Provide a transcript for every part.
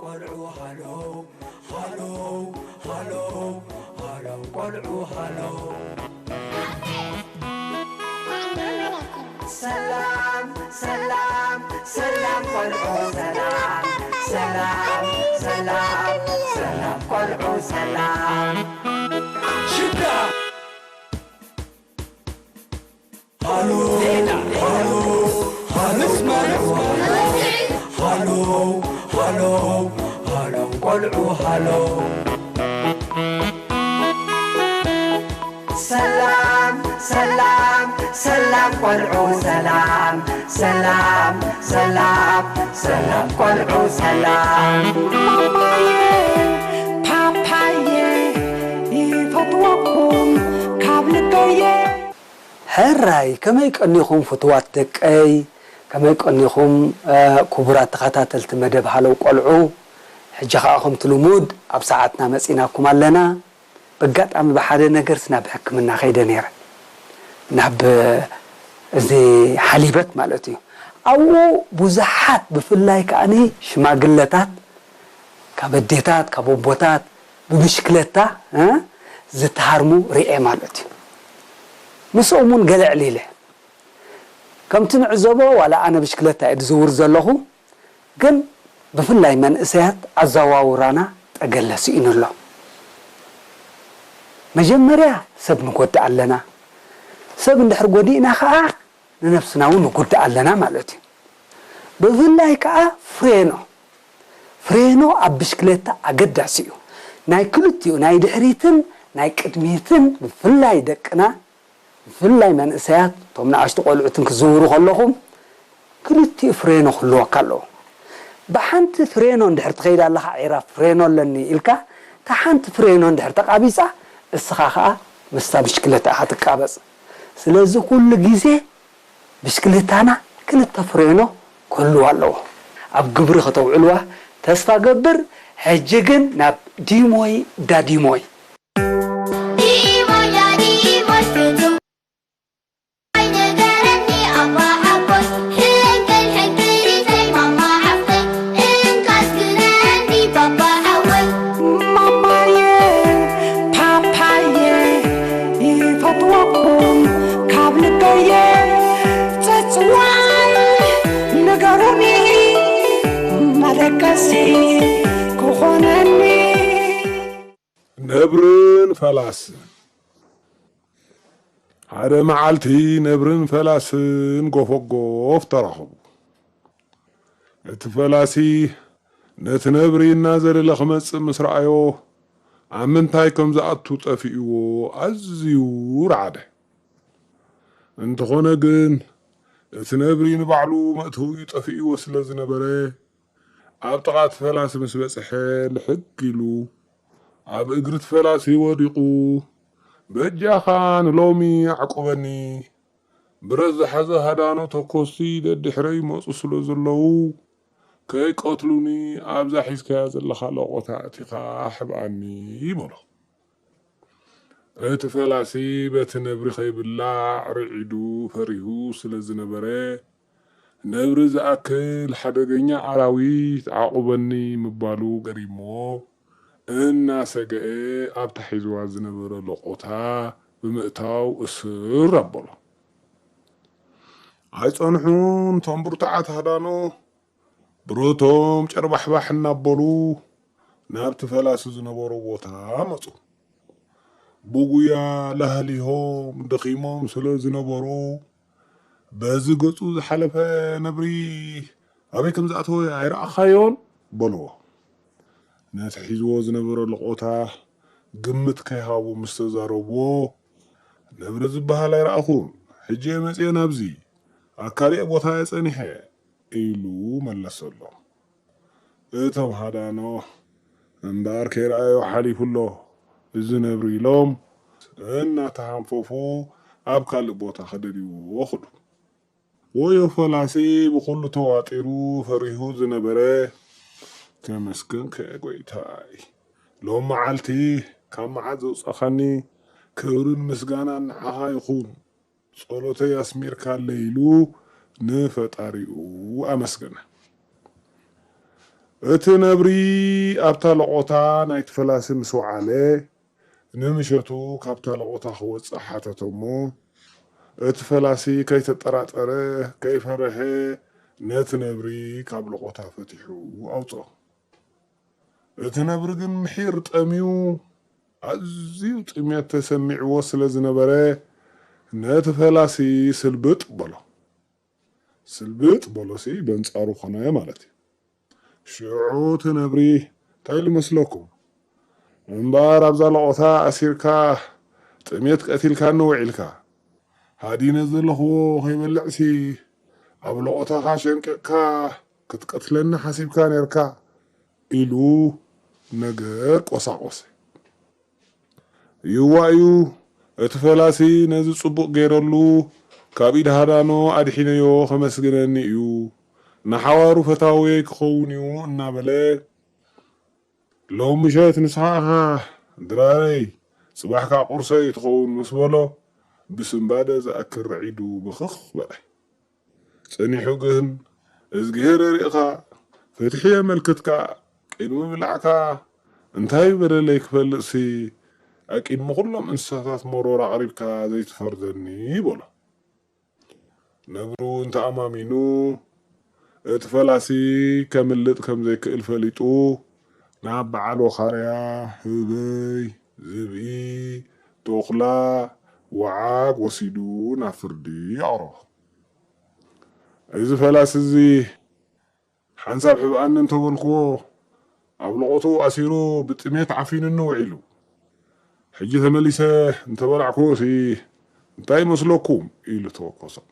ቆልዑ ሃሎ ሃሎ ሃሎ ሃሎ ቆልዑ ሃሎ። ሰላም ሰላም ሰላም ቆልዑ ሰላም ሰላም ሰላም ቆልዑ ሰላም። ሽዳ ሃሎ ሃሎ ሃሎ ሃሎ ሃሎ ሃሎ ቆልዑ ሃሎ። ሰላም ሰላም ሰላም ቆልዑ ሰላም ሰላም ሰላም ሰላም ቆልዑ ሰላም። ማማየ ፓፓየ ይፈትወኩም ካብ ልበየ። ሕራይ ከመይ ቀኒኹም ፍቱዋት ደቀይ፣ ከመይ ቀኒኹም ክቡራት ተኸታተልቲ መደብ ሃለው ቆልዑ። ሕጂ ኸኣ ከምቲ ልሙድ ኣብ ሰዓትና መጺናኩም ኣለና። በጋጣሚ ብሓደ ነገርስ ናብ ሕክምና ከይደ ነይረ፣ ናብ እዚ ሓሊበት ማለት እዩ። ኣብኡ ብዙሓት ብፍላይ ከኣኒ ሽማግለታት ካብ ኣዴታት ካብ ኣቦታት ብብሽክለታ ዝተሃርሙ ርኤ ማለት እዩ። ምስኦም እውን ገለ ዕሊለ ከምቲ ንዕዘቦ ዋላ ኣነ ብሽክለታ እየ ዝዝውር ዘለኹ፣ ግን ብፍላይ መንእሰያት ኣዘዋውራና ጠገለ ስኢኑ ኣሎ። መጀመርያ ሰብ ንጎድእ ኣለና። ሰብ እንድሕር ጎዲእና ኸዓ ንነብስና እውን ንጉድእ ኣለና ማለት እዩ። ብፍላይ ከዓ ፍሬኖ፣ ፍሬኖ ኣብ ብሽክሌታ ኣገዳሲ እዩ። ናይ ክልቲኡ ናይ ድሕሪትን ናይ ቅድሚትን ብፍላይ ደቅና ብፍላይ መንእሰያት እቶም ንኣሽቱ ቆልዑትን ክዝውሩ ከለኹም ክልቲኡ ፍሬኖ ክህልወካ ኣለዎ። ብሓንቲ ፍሬኖ እንድሕር ትኸይድ ኣለኻ ዒራ ፍሬኖ ኣለኒ ኢልካ እታ ሓንቲ ፍሬኖ እንድሕር ተቃቢጻ እስኻ ኸዓ ምስታ ብሽክለታ ኢኻ ትቃበጽ። ስለዚ ኩሉ ግዜ ብሽክሌታና ክልተ ፍሬኖ ክህልዋ ኣለዎ። ኣብ ግብሪ ከተውዕልዋ ተስፋ ገብር። ሕጂ ግን ናብ ዲሞይ ዳዲሞይ። ዲሞይ ዳዲሞይ ፍጹም ኣይንገረኒ ኣባ ሓጎስ ሕንቅል ሕንቅሊተይ ማማ ሓፍተይ እንካስ ግነኒ ባባ ሓወይ። ማማየ ፓፓየ ይፈትወኩም ካብ ልበየ ጽጽዋይ ንገሩኒ መደቀሲ ክኾነኒ። ነብርን ፈላስን። ሓደ መዓልቲ ነብርን ፈላስን ጎፈጎፍ ተራኸቡ። እቲ ፈላሲ ነቲ ነብሪ እናዘለለ ክመጽእ ምስ ረኣዮ ኣብ ምንታይ ከም ዝኣቱ ጠፊእዎ ኣዝዩ ረዓደ። እንተኾነ ግን እቲ ነብሪ ንባዕሉ መእተዊኡ ጠፊእዎ ስለ ዝነበረ ኣብ ጥቓ እቲ ፈላሲ ምስ በጽሐ ልሕግ ኢሉ ኣብ እግሪ እቲ ፈላሲ ወዲቑ፣ በጃኻ ንሎሚ ኣዕቁበኒ፣ ብረት ዝሓዘ ሃዳኖ ተኮስቲ ደድሕረይ ይመጹ ስለ ዘለዉ ከይቀትሉኒ ኣብዛ ሒዝካያ ዘለኻ ለቖታ ኣእቲኻ ሕብኣኒ በሎ። እቲ ፈላሲ በቲ ነብሪ ከይብላዕ ርዒዱ ፈሪሁ ስለ ዝነበረ፣ ነብሪ ዝኣክል ሓደገኛ ኣራዊት ዓቑበኒ ምባሉ ገሪምዎ፣ እናሰገኤ ኣብታ ሒዝዋ ዝነበረ ለቖታ ብምእታው እስር ኣበሎ። ኣይጸንሑን እቶም ብርቱዓት ሃዳኖ ብረቶም ጨርባሕባሕ እናበሉ ናብቲ ፈላሲ ዝነበሮ ቦታ መጹ። ብጉያ ላህሊሆም ደኺሞም ስለ ዝነበሩ በዚ ገጹ ዝሓለፈ ነብሪ ኣበይ ከም ዝኣተወ ኣይረኣኻዮን? በልዎ። ነቲ ሒዝዎ ዝነበረ ለቖታ ግምት ከይሃቡ ምስ ተዛረብዎ፣ ነብሪ ዝበሃል ኣይረኣኹን፣ ሕጂ እየ መጺኤ ናብዚ፣ ኣብ ካልእ ቦታ እየ ጸኒሐ ኢሉ መለሰሎም። እቶም ሃዳኖ እምበኣር ከይረኣዮ ሓሊፉ ኣሎ እዚ ነብሪ ኢሎም እናተሃንፈፉ ኣብ ካልእ ቦታ ከደልይዎ ኸዱ። ወዮ ፈላሲ ብኹሉ ተዋጢሩ ፈሪሁ ዝነበረ፣ ተመስገንከ ጎይታይ፣ ሎም መዓልቲ ካብ መዓት ዘውጻኻኒ ክብርን ምስጋናን ንዓኻ ይኹን፣ ጸሎተይ ኣስሚርካለይ ኢሉ ንፈጣሪኡ ኣመስገነ። እቲ ነብሪ ኣብታ ለቖታ ናይቲ ፈላሲ ምስ ወዓለ፣ ንምሸቱ ካብታ ለቖታ ክወጽእ ሓተቶ እሞ፣ እቲ ፈላሲ ከይተጠራጠረ፣ ከይፈረሀ፣ ነቲ ነብሪ ካብ ለቖታ ፈቲሑ ኣውጽኦ። እቲ ነብሪ ግን ምሒር ጠምዩ፣ ኣዝዩ ጥሜት ተሰሚዕዎ ስለ ዝነበረ፣ ነቲ ፈላሲ ስልብጥ በሎ። ስልብጥ በሎሲ በንጻሩ ኾነ ማለት እዩ። ሽዑ እቲ ነብሪ እንታይ ኢሉ መስለኩም? እምበኣር ኣብዛ ለቖታ ኣሲርካ ጥሜት ቀቲልካኒ ውዒልካ። ሃዲነ ዘለኽዎ ከይበልዕሲ ኣብ ለቖታኻ ሸንቂቕካ ክትቀትለኒ ሓሲብካ ነርካ ኢሉ ነገር ቆሳቆሰ። ይዋእዩ እቲ ፈላሲ ነዚ ጽቡቕ ገይረሉ ካብ ኢድ ሃዳኖ ኣድሒነዮ ከመስግነኒ እዩ፣ ንሓዋሩ ፈታውየይ ክኸውን እዩ እናበለ፣ ሎም ምሸት ንስኻ ኢኻ ድራረይ፣ ጽባሕካ ቁርሰይ ትኸውን ምስ በሎ፣ ብስንባደ ዝኣክል ርዒዱ ብኽኽ በለ። ጸኒሑ ግን፣ እዝግሄር ርኢኻ፣ ፍትሒ የመልክትካ፣ ቅድሚ ብላዕካ እንታይ በደለይ ክፈልጥሲ፣ ኣቂድሚ ኩሎም እንስሳታት መሮር ኣቕሪብካ ዘይትፈርደኒ በሎ። ነብሩ እንተኣማሚኑ፣ እቲ ፈላሲ ከምልጥ ከም ዘይክእል ፈሊጡ፣ ናብ በዓል ወኻርያ፣ ህበይ፣ ዝብኢ፣ ቶኽላ፣ ወዓግ ወሲዱ ናብ ፍርዲ ኣቕረቦ። እዚ ፈላሲ እዚ ሓንሳብ ሕብኣኒ እንተበልክዎ፣ ኣብ ለቖቱ ኣሲሩ ብጥሜት ዓፊኑኒ ውዒሉ። ሕጂ ተመሊሰ እንተበላዕክዎሲ እንታይ ይመስለኩም? ኢሉ ተወከሶም።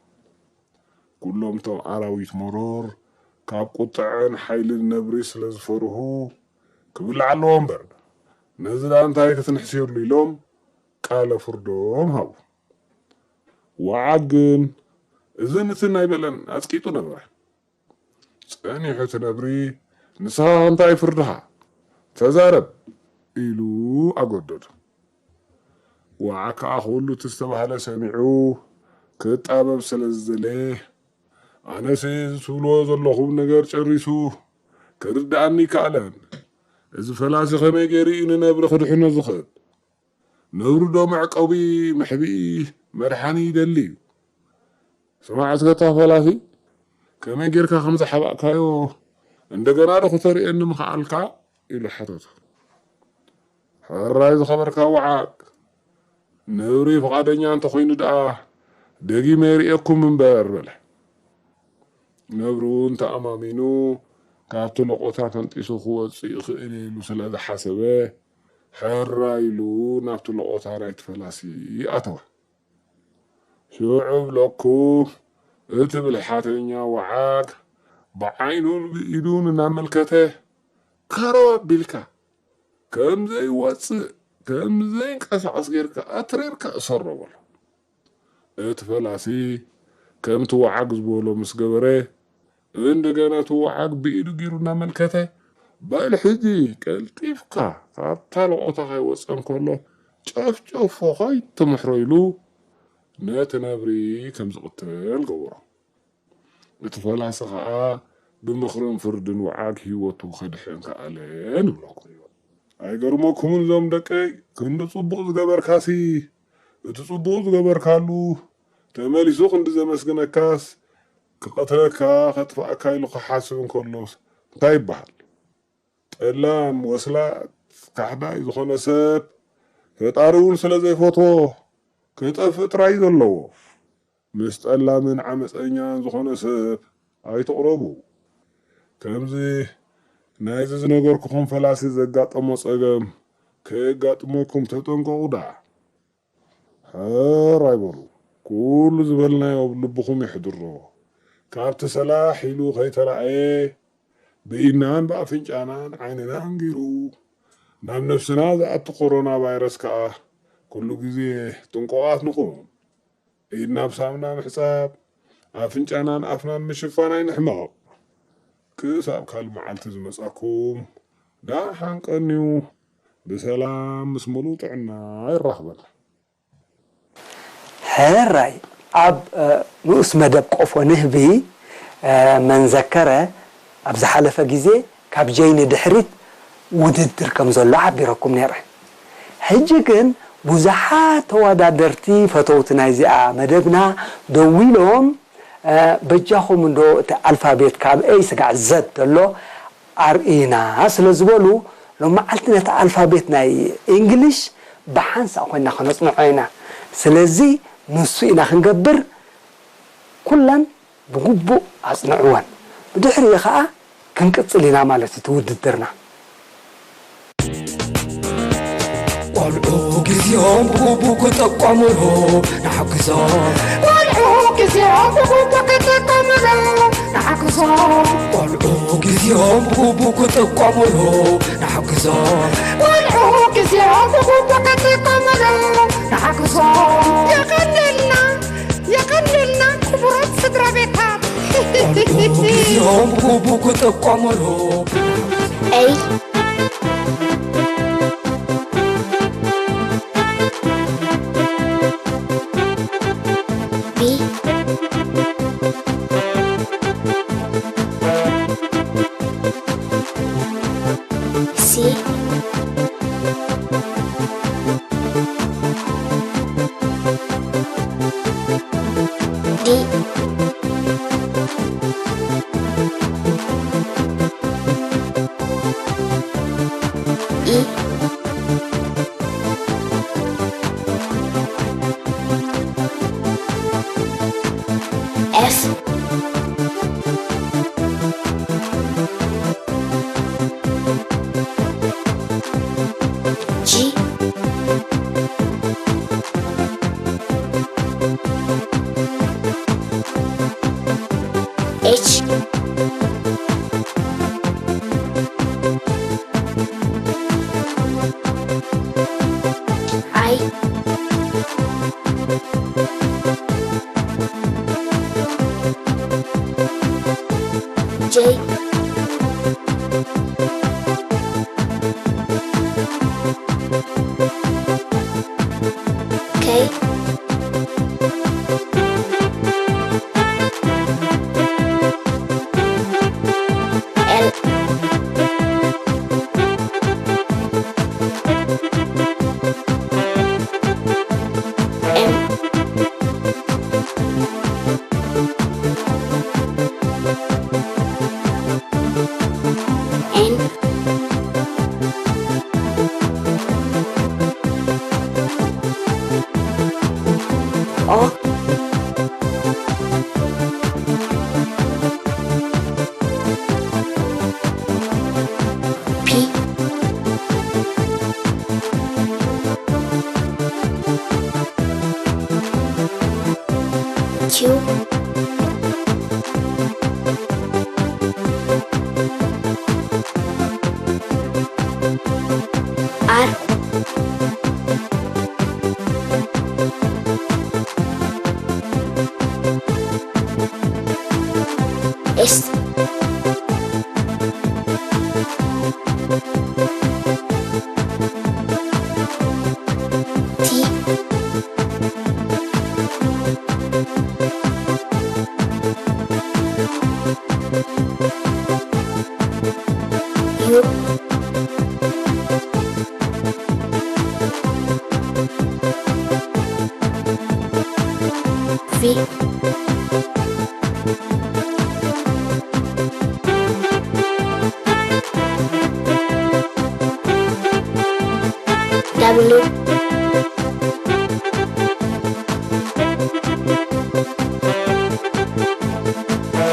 ኩሎም እቶም ኣራዊት መሮር ካብ ቁጥዐን ሓይልን ነብሪ ስለ ዝፈርሁ፣ ክብላዕ ኣለዎ እምበር፣ ነዚ ደኣ እንታይ ክትንሕስየሉ ኢሎም ቃለ ፍርዶም ሃቡ። ወዓግ ግን እዝን እትን ኣይበለን፣ ኣጽቂጡ ነበረ። ጸኒሑ እቲ ነብሪ፣ "ንስኻ እንታይ ፍርድኻ? ተዛረብ!" ኢሉ ኣገደዶ። ወዓግ ከኣ ኩሉ እቲ ዝተባህለ ሰሚዑ ክጣበብ ስለ ዝደለየ፣ "ኣነሲ እዚ ትብልዎ ዘለኹም ነገር ጨሪሱ ክርድኣኒ ኣይከኣለን። እዚ ፈላሲ ከመይ ገይሩ እዩ ንነብሪ ክድሕኖ ዝኽእል? ነብሪ ዶ መዕቆቢ፣ መሕብኢ፣ መድሓኒ ይደሊ እዩ? ስማዕ እስከ እታ ፈላሲ፣ ከመይ ጌርካ ከም ዝሓባእካዮ እንደገና ዶ ክተርእየኒ ምኸኣልካ?" ኢሉ ሓተቶ። "ሕራይ ዝኸበርካ ወዓግ፣ ነብሪ ፍቓደኛ እንተኾይኑ ደኣ ደጊመ የርእየኩም እምበር" በለ። ነብሩ እንተኣማሚኑ ካብቲ ለቖታ ፈንጢሱ ክወጽእ ይኽእል እዩ ኢሉ ስለ ዝሓሰበ፣ ሕራይ ኢሉ ናብቲ ለቖታ ናይቲ ፈላሲ ኣተወ። ሽዑ ብለኩም እቲ ብልሓተኛ ወዓግ ብዓይኑን ብኢዱን እናመልከተ፣ ከረው ኣቢልካ ከም ዘይወጽእ፣ ከም ዘይንቀሳቐስ ጌርካ ኣትሪርካ እሰሮ በሎ። እቲ ፈላሲ ከምቲ ወዓግ ዝበሎ ምስ ገበረ፣ እንደገና እቲ ወዓግ ብኢዱ ገይሩ እናመልከተ፣ "በል ሕጂ ቀልጢፍካ ካብታ ለቖታ ከይወጸ እንከሎ ጨፍጨፎ፣ ከይትምሕሮ" ኢሉ ነቲ ነብሪ ከም ዝቕተል ገበሮ። እቲ ፈላሲ ኸኣ ብምኽርን ፍርድን ወዓግ ህይወቱ ከድሕን ከኣለ ንብለኩም። ኣይገርመኩምን እዞም ደቀይ፣ ክንዲ ጽቡቕ ዝገበርካሲ፣ እቲ ጽቡቕ ዝገበርካሉ ተመሊሱ ክንዲ ዘመስግነካስ፣ ክቐትለካ፣ ከጥፍኣካ ኢሉ ክሓስብ እንከሎስ እንታይ ይበሃል? ጠላም፣ ወስላት፣ ካሕዳይ ዝኾነ ሰብ፣ ፈጣሪ እውን ስለ ዘይፈትዎ፣ ክጠፍእ ጥራይ እዩ ዘለዎ። ምስ ጠላምን ዓመፀኛን ዝኾነ ሰብ ኣይትቕረቡ። ከምዚ ናይዚ ዝነገርኩኹም ፈላሲ ዘጋጠሞ ጸገም ከየጋጥመኩም ተጠንቀቑ ደኣ። ሕር ኣይበሉ። ኩሉ ዝበልናዮ ኣብ ልብኹም የሕድሮ። ካብቲ ሰላሕ ኢሉ ከይተራእየ፣ ብኢድናን ብኣፍንጫናን ዓይንናን ገይሩ፣ ናብ ነፍስና ዝኣቱ ኮሮና ቫይረስ ከኣ ኩሉ ግዜ ጥንቁቓት ንኹን። ኢድና ብሳሙና ምሕጻብ፣ ኣፍንጫናን ኣፍናን ምሽፋን ኣይንሕመቕ። ክሳብ ካልእ መዓልቲ ዝመጻኩም፣ ደሓን ቀንዩ፣ ብሰላም ምስ ምሉእ ጥዕና የራኽበና። ሕራይ ኣብ ንኡስ መደብ ቆፎ ንህቢ መን ዘከረ ኣብ ዝሓለፈ ግዜ ካብ ጀይ ንድሕሪት ውድድር ከም ዘሎ ሓቢረኩም ነይረ። ሕጂ ግን ብዙሓት ተወዳደርቲ ፈተውቲ ናይዚኣ መደብና ደዊሎም፣ "እ፣ በጃኹም እንዶ እቲ ኣልፋቤት ካብ ኤይ ስጋዕ ዘድ ዘሎ ኣርእዩና" ስለ ዝበሉ፣ ሎም መዓልቲ ነቲ ኣልፋቤት ናይ እንግሊሽ ብሓንሳእ ኮይና ከነጽንዖ ኢና። ስለዚ ንሱ ኢና ክንገብር። ኩለን ብግቡእ ኣጽንዕወን። ብድሕሪኡ ኸኣ ክንቅጽል ኢና ማለት እዩ እቲ ውድድርና። ቆልዑ ግዜኦም ብግቡእ ክጥቀሙሉ ንሓግዞም። ቆልዑ ግዜኦም ብግቡእ ክጥቀሙሉ ንሓግዞም። ቆልዑ ግዜኦም ብግቡእ ክጥቀሙሉ ንሓግዞም። ቆልዑ ግዜኦም ብግቡእ ክጥቀሙሉ ንሓግዞም። የቐንየልና። የቐንየልና ክቡራት ስድራ ቤታት። ቆልዑ ግዜኦም ብግቡእ ክጥቀሙሉ። ኤይ። ቢ። ሲ። ዲ። ኢ። ኤፍ። ጂ። ኤች። ኣይ። ጄ። ኬ። ኤል። ኤም። ኤን። ኦ። ፒ። ኪው። ኣር። ኤስ። ቲ። ዩ። ቪ። ዳብሊው።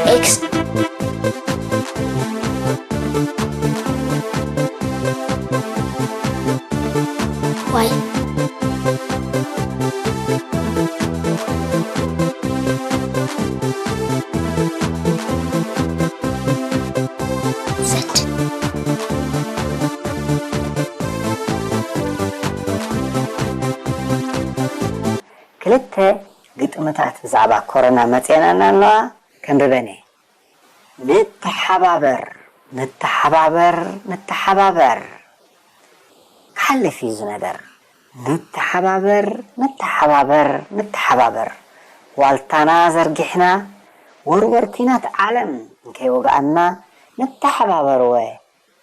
ኤክስ። ዋይ። ዘድ። ክልተ ግጥምታት ብዛዕባ ኮሮና መጺኤናና ኣለዋ፣ ከንብበን እየ። ንተሓባበር፣ ንተሓባበር፣ ንተሓባበር። ክሓልፍ እዩ እዚ ነገር። ንተሓባበር፣ ንተሓባበር፣ ንተሓባበር። ዋልታና ዘርጊሕና፣ ወርወር ኲናት ዓለም እንከይወግኣና፣ ንተሓባበር ወ።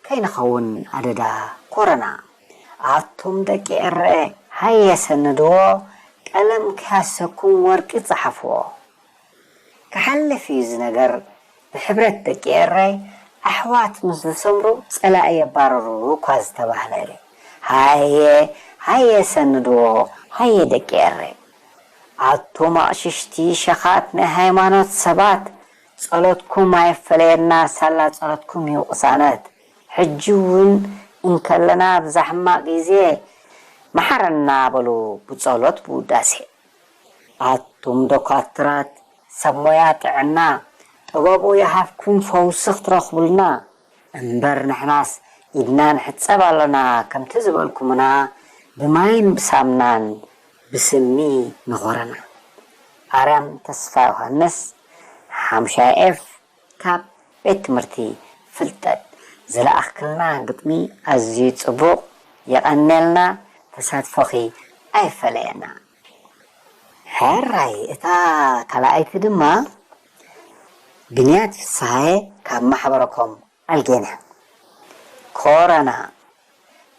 ከይንኸውን ኣደዳ ኮረና። ኣቱም ደቂ ኤረ ሃየ ሰንድዎ፣ ቀለም ከያሰኩም ወርቂ ጸሓፍዎ። ክሓልፍ እዩ እዚ ነገር ብሕብረት ደቂ ኤረይ ኣሕዋት ምስ ዝሰምሩ ጸላኢ የባርሩ እኳ ዝተባህለ። ሃየ ሃየ ሰንድዎ ሃየ ደቂ ኤረይ። ኣቱም ኣቕሽሽቲ ሸኻት ናይ ሃይማኖት ሰባት ጸሎትኩም ኣይፈለየና ሳላ ጸሎትኩም እዩ ቅሳነት። ሕጂ እውን እንከለና ኣብዛ ሕማቕ ግዜ መሓረና በሉ ብጸሎት ብውዳሴ። ኣቱም ዶኳትራት ሰብ ሞያ ጥዕና ጥበቡ ይሃብኩም ፈውሲ ክትረኽቡልና። እምበር ንሕናስ ኢድና ንሕጸብ ኣሎና ከምቲ ዝበልኩምና ብማይን ብሳምናን ብስሚ ንኾረና። ኣርያም ተስፋ ዮሃንስ ሓምሻይ ኤፍ ካብ ቤት ትምህርቲ ፍልጠት ዝለኣኽክልና ግጥሚ ኣዝዩ ጽቡቕ የቐንየልና ተሳትፎኺ ኣይፈለየና። ሕራይ እታ ካልኣይቲ ድማ ብንያት ፍስሃየ ካብ ማሕበረኮም ኣልጌና። ኮረና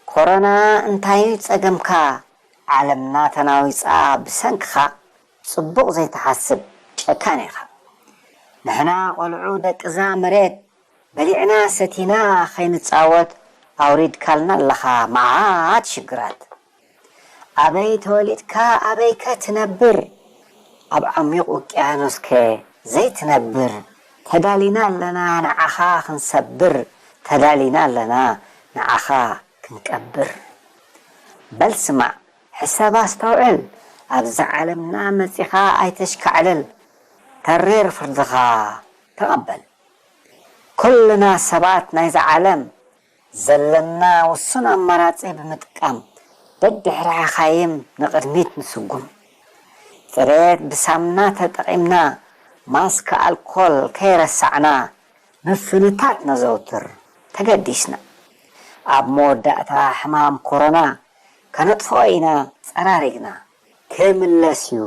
ኮረና እንታይ እዩ ጸገምካ? ዓለምና ተናዊጻ ብሰንክኻ ጽቡቕ ዘይትሓስብ ጨካን ኢኻ። ንሕና ቆልዑ ደቅዛ መሬት በሊዕና ሰቲና ኸይንጻወት ኣውሪድካልና ኣለኻ መዓት ሽግራት። ኣበይ ተወሊድካ ኣበይከ ትነብር? ኣብ ዓሚቕ ውቅያኖስከ ዘይትነብር? ተዳሊና ኣለና ንዓኻ ክንሰብር ተዳሊና ኣለና ንዓኻ ክንቀብር። በል ስማዕ ሕሰብ ኣስተውዕል ኣብዛ ዓለምና መጺኻ ኣይተሽካዕልል ተሪር ፍርድኻ ተቐበል። ኩልና ሰባት ናይዛ ዓለም ዘለና ውሱን ኣማራጺ ብምጥቃም ደድሕሪ ሓኻይም ንቕድሚት ንስጉም። ጽሬት ብሳምና ተጠቒምና ማስክ ኣልኮል ከይረሳዕና ምፍንታት ነዘውትር ተገዲስና። ኣብ መወዳእታ ሕማም ኮሮና ከነጥፍኦ ኢና ጸራሪግና። ክምለስ እዩ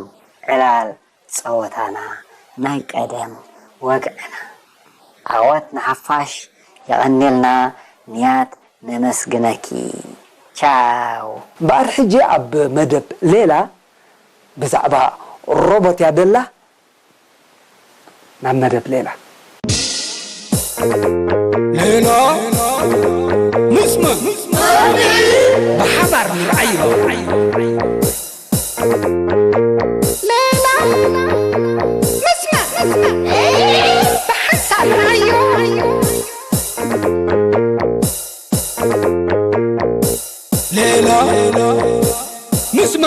ዕላል ጸወታና ናይ ቀደም ወግዕና። ዓወት ንሓፋሽ የቐንየልና ንያት ነመስግነኪ ቻው። እምበኣር ሕጂ ኣብ መደብ ሌላ ብዛዕባ ሮቦት እያ ደላ ናብ መደብ ሌላ ሌላ ምስመ ብሓባር ንርኣዮ ሌላ ምስመ ብሓንሳብ ንርኣዮ ሌላ ምስመ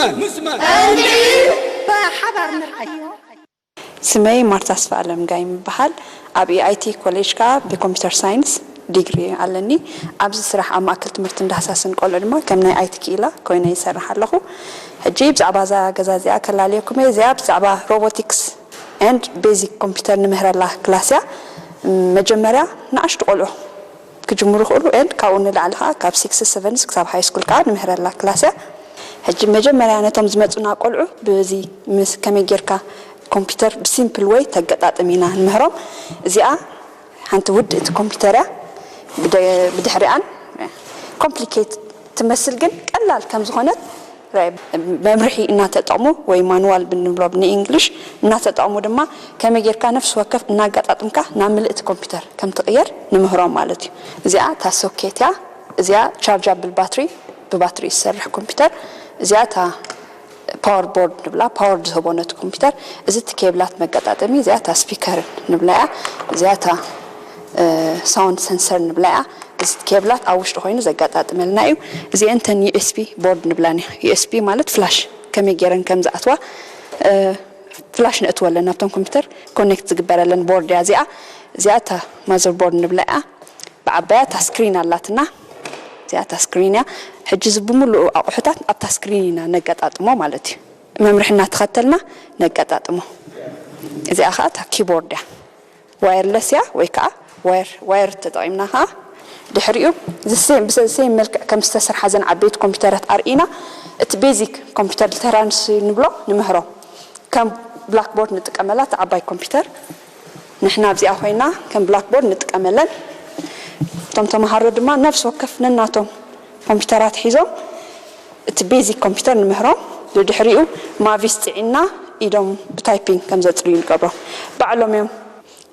ብሓባር ንርኣዮ ስመይ ማርታ ኣስፍኣለም ጋይም ይበሃል። ኣብ ኢኣይቲ ኮሌጅ ከኣ ብኮምፒተር ሳይንስ ዲግሪ ኣለኒ። ኣብዚ ስራሕ ኣብ ማእከል ትምህርትን ዳህሳስን ቆልዑ ድማ ከም ናይ ኣይቲ ክኢላ ኮይነ ይሰርሕ ኣለኹ። ሕጂ ብዛዕባ እዛ ገዛ እዚኣ ከላልየኩም እየ። እዚኣ ብዛዕባ ሮቦቲክስ ኤንድ ቤዚክ ኮምፒተር ንምህረላ ክላስ እያ። መጀመርያ ንኣሽቱ ቆልዑ ክጅምሩ ይኽእሉ and ካብኡ ንላዕሊ ከዓ ካብ six seven ክሳብ high school ከዓ ንምህረላ class እያ። ሕጂ መጀመርያ ነቶም ዝመፁና ቆልዑ ብዚ ምስ ከመይ ጌርካ ኮምፒውተር ብ simple way ተገጣጥም ኢና ንምህሮም። እዚኣ ሓንቲ ውድእቲ ኮምፒውተር እያ። ብድሕሪኣን complicate ትመስል ግን ቀላል ከም ዝኾነት መምርሒ እናተጠቕሙ ወይ ማንዋል ብንብሎ ን English እናተጠቕሙ ድማ ከመይ ጌርካ ነፍሲ ወከፍ እናጋጣጥምካ ናብ ምልእቲ ኮምፒተር ከም ትቕየር ንምህሮም ማለት እዩ። እዚኣ እታ ሶኬት እያ። እዚኣ chargeable battery ብባትሪ ዝሰርሕ ኮምፒተር። እዚኣ እታ power board ንብላ power ዝህቦ ነቲ ኮምፒተር። እዚ እቲ ኬብላት መገጣጠሚ። እዚኣ እታ speaker ንብላ እያ። እዚኣ እታ sound sensor ንብላ እያ። እዚ ኬብላት ኣብ ውሽጢ ኮይኑ ዘጋጣጥመልና እዩ። እዚኤን ተን ዩኤስቢ ቦርድ ንብላን እያ። ዩኤስቢ ማለት ፍላሽ ከመይ ገይረን ከም ዝኣትዋ ፍላሽ ነእትወለን ናብቶም ኮምፒውተር ኮኔክት ዝግበረለን ቦርድ እያ እዚኣ። እዚኣ እታ ማዘር ቦርድ ንብላ እያ። ብዓባያ እታ ስክሪን ኣላትና። እዚኣ እታ ስክሪን እያ። ሕጂ እዚ ብምሉኡ ኣቑሑታት ኣብታ ስክሪን ኢና ነገጣጥሞ ማለት እዩ። መምርሒ እናተኸተልና ነገጣጥሞ። እዚኣ ከዓ እታ ኪቦርድ እያ። ዋየርለስ እያ ወይ ከዓ ዋየር ዋየር ተጠቒምና ከዓ ድሕሪኡ ብሰም መልክዕ ከም ዝተሰርሓ ዘን ዓበይቲ ኮምፒውተራት ኣርእና እቲ ቤዚክ ኮምፒውተር ሊተራንስ ንብሎ ንምህሮ ከም ብላክቦርድ ንጥቀመላ እቲ ዓባይ ኮምፒውተር ንሕና ኣብዚኣ ኮይና ከም ብላክቦርድ ንጥቀመለን እቶም ተምሃሮ ድማ ነፍሲ ወከፍ ነናቶም ኮምፒውተራት ሒዞም እቲ ቤዚክ ኮምፒውተር ንምህሮም፣ ድድሕሪኡ ማቪስ ጽዒና ኢዶም ብታይፒንግ ከም ዘጽርዩ ንገብሮም። ባዕሎም እዮም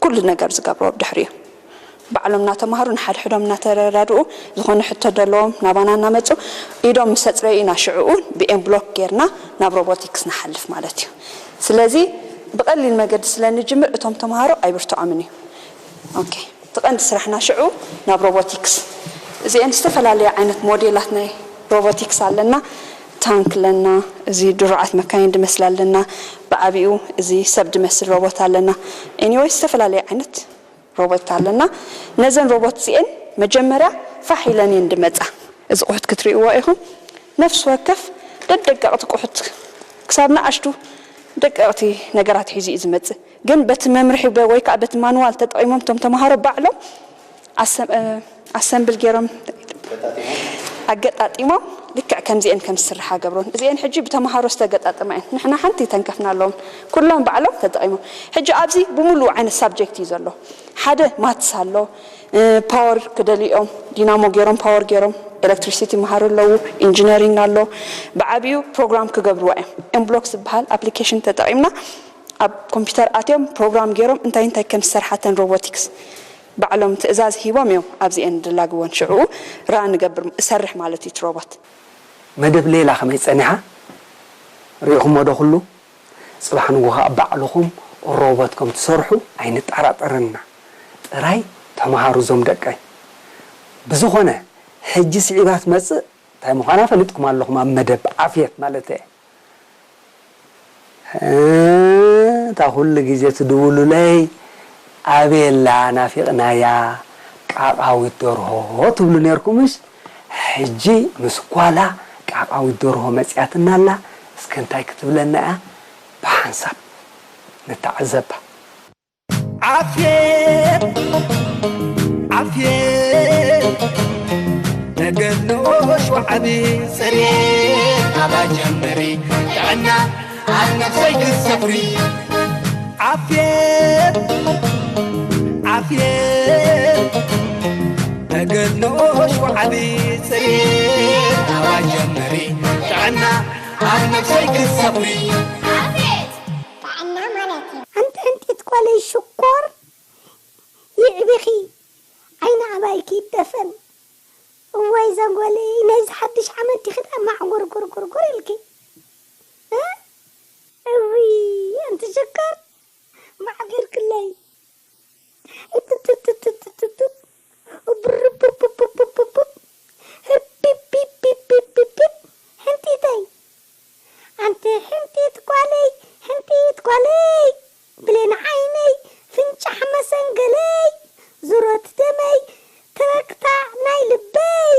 ኩሉ ነገር ዝገብርዎ ብድሕሪኡ። ባዕሎም እናተምሃሩ ንሓድሕዶም እናተረዳድኡ ዝኾነ ሕቶ ዘለዎም ናባና እናመጹ ኢዶም ምስ ኣጽረዩ ኢና ሽዕኡ ብኤምብሎክ ጌርና ናብ ሮቦቲክስ ንሓልፍ ማለት እዩ። ስለዚ ብቐሊል መገዲ ስለ ንጅምር እቶም ተምሃሮ ኣይብርትዖምን እዩ። ኦኬ፣ እቲ ቀንዲ ስራሕና ሽዑ ናብ ሮቦቲክስ። እዚአን ዝተፈላለያ ዓይነት ሞዴላት ናይ ሮቦቲክስ ኣለና። ታንክ ኣለና፣ እዚ ድሩዓት መካይን ድመስል ኣለና፣ ብዓቢኡ እዚ ሰብ ድመስል ሮቦት ኣለና። ኤኒወይ ዝተፈላለየ ዓይነት ሮቦት ኣለና። ነዘን ሮቦት እዚአን መጀመርያ ፋሕ ኢለን እየን ድመጻ። እዚ ቁሕት ክትርእይዎ ኢኹም። ነፍሲ ወከፍ ደደቀቕቲ ቁሕት ክሳብ ንኣሽቱ ደቀቕቲ ነገራት ሒዙ እዩ ዝመጽእ። ግን በቲ መምርሒ በ-፣ ወይ ከዓ በቲ ማንዋል ተጠቒሞም እቶም ተምሃሮ ባዕሎም ኣሰ-፣ እ፣ ኣሰምብል ገይሮም ኣገጣጢሞም ልክዕ ከምዚአን ከም ዝስርሓ ገብሮን። እዚአን ሕጂ ብተምሃሮ ዝተገጣጠማ እየን። ንሕና ሓንቲ ተንከፍና ኣለዎም። ኩሎም ባዕሎም ተጠቒሞም። ሕጂ ኣብዚ ብምሉኡ ዓይነት ሳብጀክት እዩ ዘሎ። ሓደ ማትስ ኣሎ፣ እ፣ ፓወር ክደልዮም ዲናሞ ገይሮም ፓወር ገይሮም ኤሌክትሪሲቲ ይመሃሩ ኣለዉ፣ ኢንጂነሪንግ ኣሎ። ብዓቢኡ ፕሮግራም ክገብርዋ እዮም። ኤምብሎክ ዝበሃል ኣፕሊኬሽን ተጠቒምና ኣብ ኮምፒውተር ኣትዮም ፕሮግራም ገይሮም እንታይ እንታይ ከም ዝሰርሓተን ሮቦቲክስ ባዕሎም ትእዛዝ ሂቦም እዮም ኣብዚአን ድላግወን። ሽዕኡ ራ ንገብር እሰርሕ ማለት እዩ እቲ ሮቦት። መደብ ሌላ ከመይ ጸኒሓ? ርኢኹሞ ዶ ኩሉ? ጽባሕ ንግሆ ኣብ ባዕልኹም ሮቦት ከም ትሰርሑ ኣይንጠራጠርን ኢና። ጥራይ ተምሃሩ እዞም ደቀይ። ብዝኾነ፣ ሕጂ ስዒባ ትመጽእ እንታይ ምዃና ፈሊጥኩም ኣለኹም ኣብ መደብ ዓፍየት ማለተይ እየ። እታ ኩሉ ግዜ ትድውሉለይ ኣበይ ኣላ ናፊቕናያ ቃቓዊት ደርሆ ትብሉ ኔርኩምስ፣ ሕጂ ምስ ጓላ ቃቓዊት ደርሆ መጺኣትና ኣላ። እስከ እንታይ ክትብለና እያ ብሓንሳብ ንተዓዘባ። ዓፍየት ዓፍየት ነገር ንኡሽ ወዓቢ ጽሬት ኣባ ጀምሪ ጥዕና ኣብ ነፍሰይ ክትሰፍሪ ዓፍየት ዓፍየት ነገር ንኡሽ ወዓቢ ጽሬት ኣባ ጀምሪ ጥዕና ኣብ ነፍሰይ ክትሰፍሪ ዓፍየት ጥዕና ማለት እዩ። ኣንቲ ሕንጢት ጓለይ ሽኮር ይዕቢኺ ዓይኒ ኣባይኪ ይደፈን። እዋይ ዛጓለይ ናይዚ ሓድሽ ዓመት ዲኺ ደኣ ማዕጎር ጎርጎርጎር ኢልኪ እ እውይ ኣንቲ ሽኮር ማዕቢርክለይ። ሕንጢተይ ኣንቲ ሕንጢት ጓለይ ሕንጢት ጓለይ ብሌን ዓይነይ ፍንጫሕ መሰንገለይ ዙረት ደመይ ትረግታ ናይ ልበይ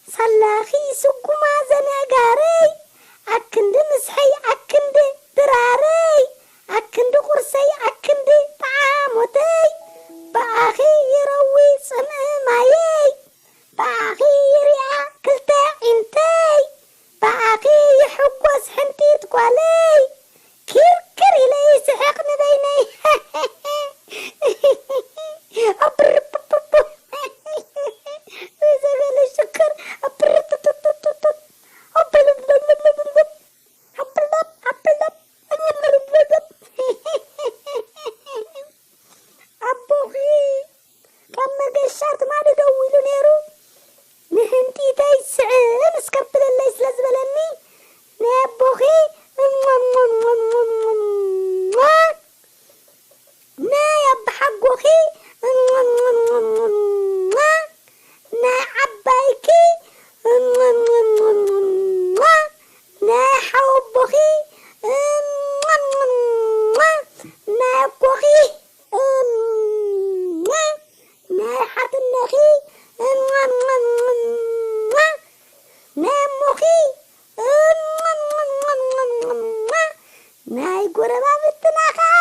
ሳላኺ ስጉማ ዘነጋረይ ኣክንዲ ምስሐይ ኣክንዲ ድራረይ ኣክንዲ ቁርሰይ ኣክንዲ ጠዓሞተይ ብኣኺ ይረዊ ጽምኢ ማየይ ብኣኺ ይሪኣ ክልተ ዒንተይ ብኣኺ ይሕጎስ ሕንጢት ጓለይ ኪርክር ኢለ ይስሕቕ ንበይነይ ኣብርብብብ ዘበለ ሽክር ኣብርብብብ ኣበለብለብለብለብ ኣበለብ ኣበለብ ኣበለብለብ ኣቦኺ ካብ መገሻ ትማሊ ደዊሉ ነይሩ ንህንጢተይ ስዕል እስከብለለይ ስለ ዝበለኒ ናይ ኣቦኺ ናይ ኣባሓጎኺ ናይ ዓባይኪ ናይ ሓወቦኺ ናይ ኣቦኺ ናይ ሓትነኺ ናይ እሞኺ ናይ ጎረባብትና ኸዓ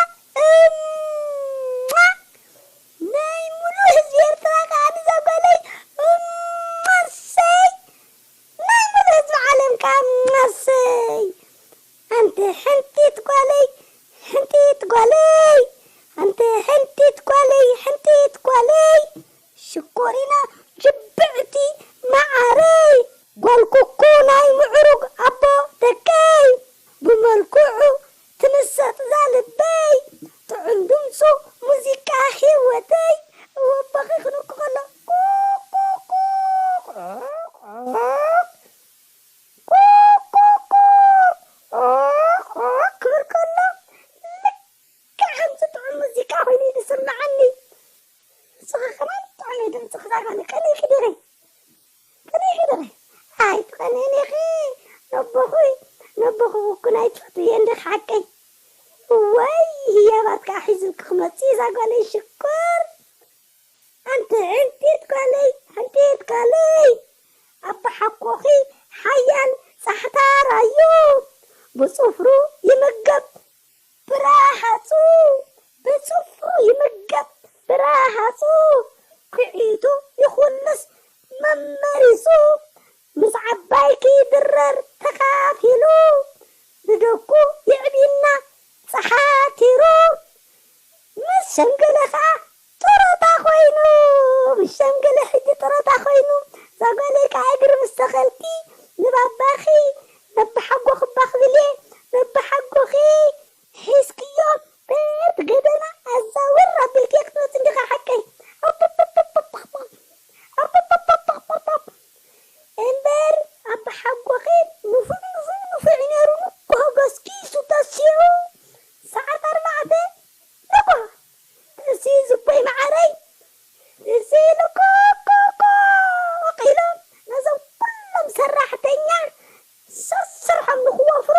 ድምፅኺ ከማን ብጣዕሚ ድምፅኺ ዛጋኒ ቀኒኺ ዲኺ? ቀኒኺ ዲኺ? ኣይትቐንእን ኢኺ። ነቦኺ፣ ነቦኺ ውኩን ኣይትፈትውዮ እንዲኺ ሓቀይ? እዋይ ህያባት ከዓ ሒዙልኪ ክመፅእ እዩ ዛጓለይ ሽኮር። ኣንቲ ሕንጢት ጓለይ፣ ሕንጢት ጓለይ። ኣባ ሓኮኺ ሓያል ፃሕታር ኣዩ። ብፅፍሩ ይምገብ ብረሃፁ፣ ብፅፍሩ ይምገብ ብረሃፁ። ኩዒቱ ይኹልስ መመሪሱ። ምስ ዓባይ ክይድረር ተኻፊሉ። ብደቁ የዕብየና ፀሓቲሩ። ምስ ሸምገለ ኸዓ ጡረታ ኾይኑ። ምስ ሸምገለ ሕጂ ጡረታ ኾይኑ። ዛጓለይ ከዓ እግሪ ምስ ተኸልኪ ንባባኺ ነብሓጎኺ እባ ክብል እየ። ነብሓጎኺ ሒዝክዮ በቲ ገደና ኣዛውር ኣቢልክዮ ክትመፂ እንዲኻ ሓቀይ። ኣፕፕፕፕፕፕ። ኣፕፕፕፕፕፕ። እምበር ኣባሓጎኺ ንፉዕ ንፉዕ ንፉዕ እዩ ነይሩ። ንግሆ ገስጊሱ ተሲዑ ሰዓት ኣርባዕተ ንግሆ ተሲኡ ዝቦይ መዓረይ እዚ ኢሉ ኮኮኮ ኢሎም ነዞም ኩሎም ሰራሕተኛ ሰስርሖም ንኽወፍሩ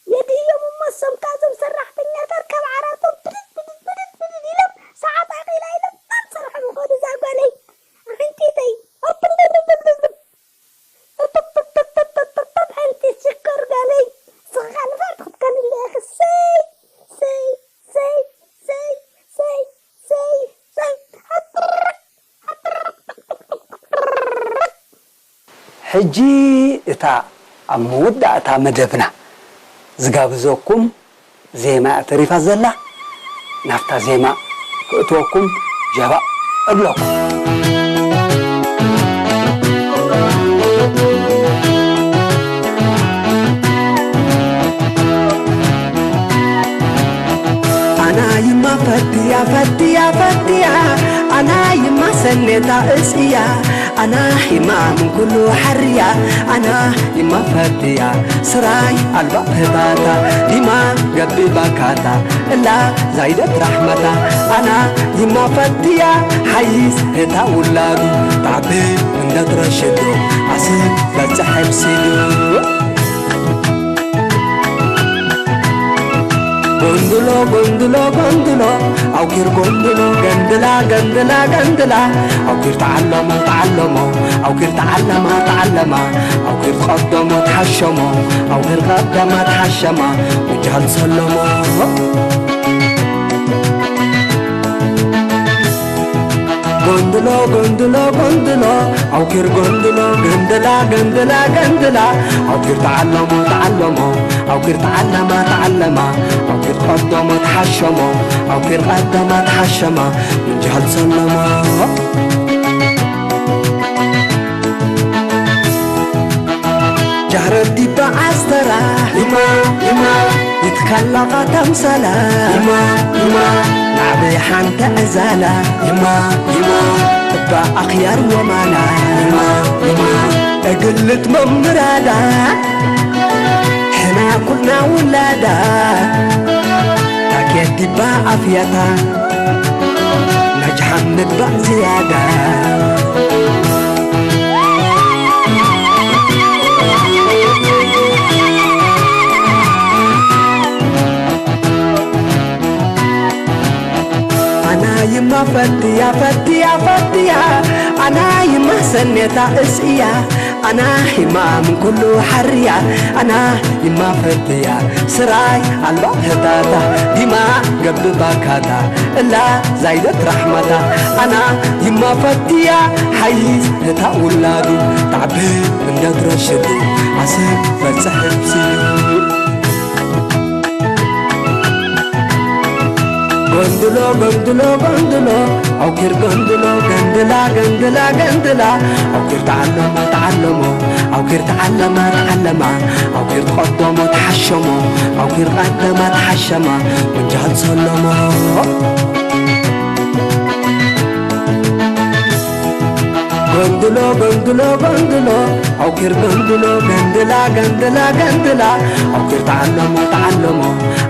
የድህዮም እሞ እሶም ካብዞም ሰራሕተኛታት ካብ ዓራቶም ብድድ ብድድ ብድድ ብድድ ኢሎም ሰዓት ኣኺላ ኢሎም ናብ ስርሖም ይኸዱ። እዛ ጓለይ ኣሕንቲተይ ኣፕልብልብልብልብ እፕፕፕፕፕፕፕ ሓንቲ ሽኮር ጓለይ ስኻ ንፋር ክትከልለ ኢኺ። ሰይ ሰይ ሰይ ሰይ ሰይ ሰይ ሰይ ሰይ ሕጂ እታ ኣብ መወዳእታ መደብና ዝጋብዘኩም ዜማ እያ ተሪፋ ዘላ። ናብታ ዜማ ክእትወኩም ጀባእ እብለኩም። ኣና ይማ ፈትያ ፈትያ ፈትያ ኣና ይማ ሰኔታ እስያ ኣና ይማ ምን ኩሉ ሓርያ ኣና ይማ ፈትያ ስራይ ኣልባ ህታታ ይማ ገቢ ባካታ እላ ዛይደት ራሕመታ ኣና ይማ ፈትያ ሓይስ ህታ ውላዱ ታዕቢ እንደትረሽዱ ኣስብ በጽሕ ሕብሲዱ። ጎንድሎ ጎንድሎ ጎንድሎ ኣውኪር ጎንድሎ ገንድላ ገንድላ ገንድላ ኣውኪር ተዓለሞ ተዓለሞ ኣውኪር ተዓለማ ተዓለማ ኣውኪር ቀደሞ ተሓሸሞ ኣውኪር ቀደማ ተሓሸማ ውጃል ሰለሞ። ጎንድሎ ጎንድሎ ጎንድሎ ኣውኪር ጎንድሎ ገንድላ ገንድላ ገንድላ ኣውኪር ተዓለሞ ተዓለሞ ኣውኪር ተዓለማ ተዓለማ ኣውኪር ቀደሞ ተሓሸሞ ኣውኪር ቀደማ ተሓሸማ ምንጃል ሰለሞ። ጃህረት ዲባ ዓስተራ ይማ ይማ ይትካላኻ ተምሰላ ይማ ይማ ናዕበይ ሓንቲ ዕዛላ ይማ ይማ እባ ኣኽያር ወማና ይማ ይማ እግልት መምራዳ ሕና ኩልና ውላዳ ታኬት ዲባ ኣፍያታ ነጅሓን ንግባእ ዝያዳ። ኣና ይማ ፈትያ ፈትያ ፈትያ ኣና ይማ ሰኔታ እስእያ ኣና ይማ ምን ኩሉ ሓርያ ኣና ይማ ፈትያ ስራይ ኣልባ ህታታ ዲማ ገብባካታ እላ ዛይደት ራሕማታ ኣና ይማ ፈትያ ሓይስ እታ ውላዱ ታዕቢ እንደትረሽዱ ኣስብ በጽሕ ብስዩ ጎንድሎ ጎንድሎ ጎንድሎ ኣውኪር ጎንድሎ ገንድላ ገንድላ ገንድላ ኣውኪር ተዓለሞ ተዓለሞ ኣውኪር ተዓለማ ተዓለማ ኣውኪር ተቐደሞ ተሓሸሞ ኣውኪር ቀደማ ተሓሸማ ወንጃል ሰለሞ ጎንድሎ ጎንድሎ ጎንድሎ ኣውኪር ጎንድሎ ገንድላ ገንድላ ገንድላ ኣውኪር ተዓለሞ ተዓለሞ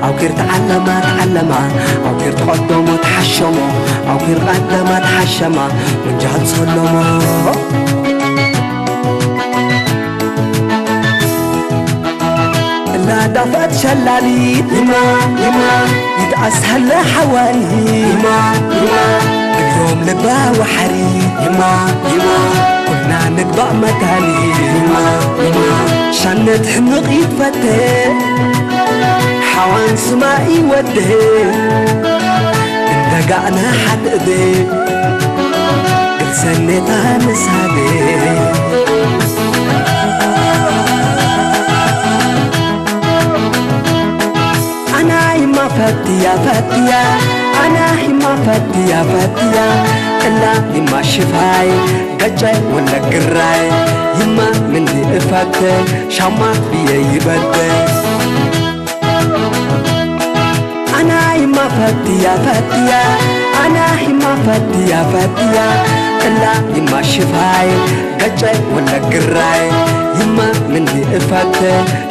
ኣውኪር ተዓለማ ተዓለማ ኣውኪር ተቐደሞ ተሓሸሞ ይርቃ ደማት ሓሸማ ምንጃል ሰሎሞ። እላ ዳፍዐት ሸላሊት ይማ ይማ ይትኣስሃለ ሓዋሪ ይማ ይማ እግሮም ልባ ወሓሪ ይማ ይማ ኩልና ንግባእ መታኒ ይማ ይማ ሻነት ሕምቕ ይትፈተ ሓዋን ስማ ይወደ እንደጋዕነ ሓድእደ ግልሰኔታ ንሳደ ኣና ይማ ፈትያ ፈትያ ኣና ይማ ፈትያ ፈትያ እላ ይማ ሽፋይ ገጨ ወለ ግራይ ይማ ምንዲ እፈተ ሻማ ብየ ይበደ ኣና ይማ ፈትያ ፈትያ ኣና ይማ ፈትያ ፈትያ እላ ይማ ሽፋይ ገጨ ወለ ግራይ ይማ ምንዲ እፈተ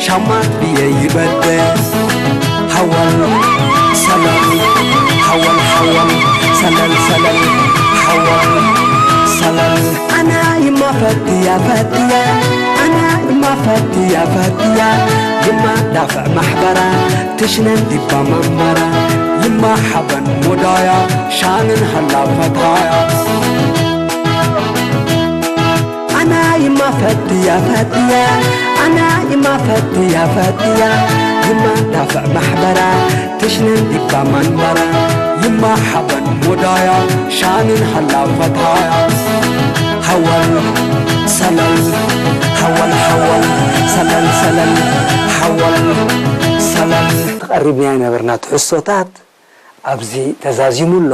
ሻማ ብየ ይበደ ሃወል ሰለል ሃወል ሃወል ሰለል ሰለል ሃወል ሰለል ኣና ይማ ፈትያ ፈትያ ኣና ይማ ፈትያ ፈትያ ይማ ዳፍዕ ማሕበራ ትሽነን ዲባ መንበራ ይማ ሓበን ሞዳያ ሻንን ሃላ ፈታያ ኣና ይማ ፈትያ ፈትያ ኣና ይማ ፈትያ ፈትያ ይማ ዳፍዕ ማሕበራ ትሽነን ዲባ መንበራ ይማ ሓበን ሞዳያ ሻንን ሃላ ፈታያ ሃወል ሰለል ሃወል ሃወል ሰለል ሰለል ሃወል ሰለል ተቐሪብና ይነበርና ትሕዝቶታት ኣብዚ ተዛዚሙ ኣሎ።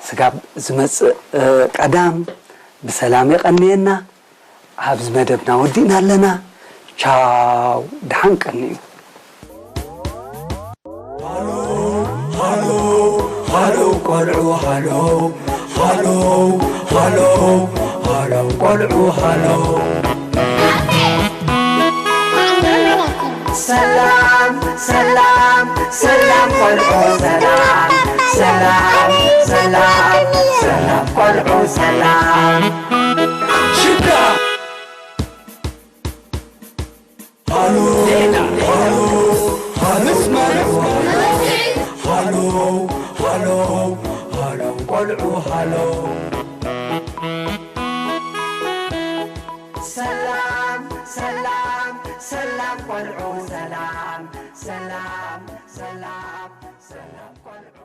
ስጋብ ዝመጽእ ቀዳም ብሰላም የቐንየና። ኣብዚ መደብና ወዲእና ኣለና። ቻው፣ ደሓን ቀንዩ። ሃሎ ሃሎ ሃሎ ቆልዑ ሃሎ ሃሎ ሃሎ ሃሎ ቆልዑ ሃሎ ሰላም ሰላም ሰላም ቆልዑ ሰላም ሰላም ሰላም ሰላም ቆልዑ ሰላም ሽዳ ሃሎ ሃሎ ሃሎ ሃሎ ሃሎ ሃሎ ቆልዑ ሃሎ ሰላም ሰላም ሰላም ቆልዑ ሰላም ሰላም ሰላም ሰላም ቆልዑ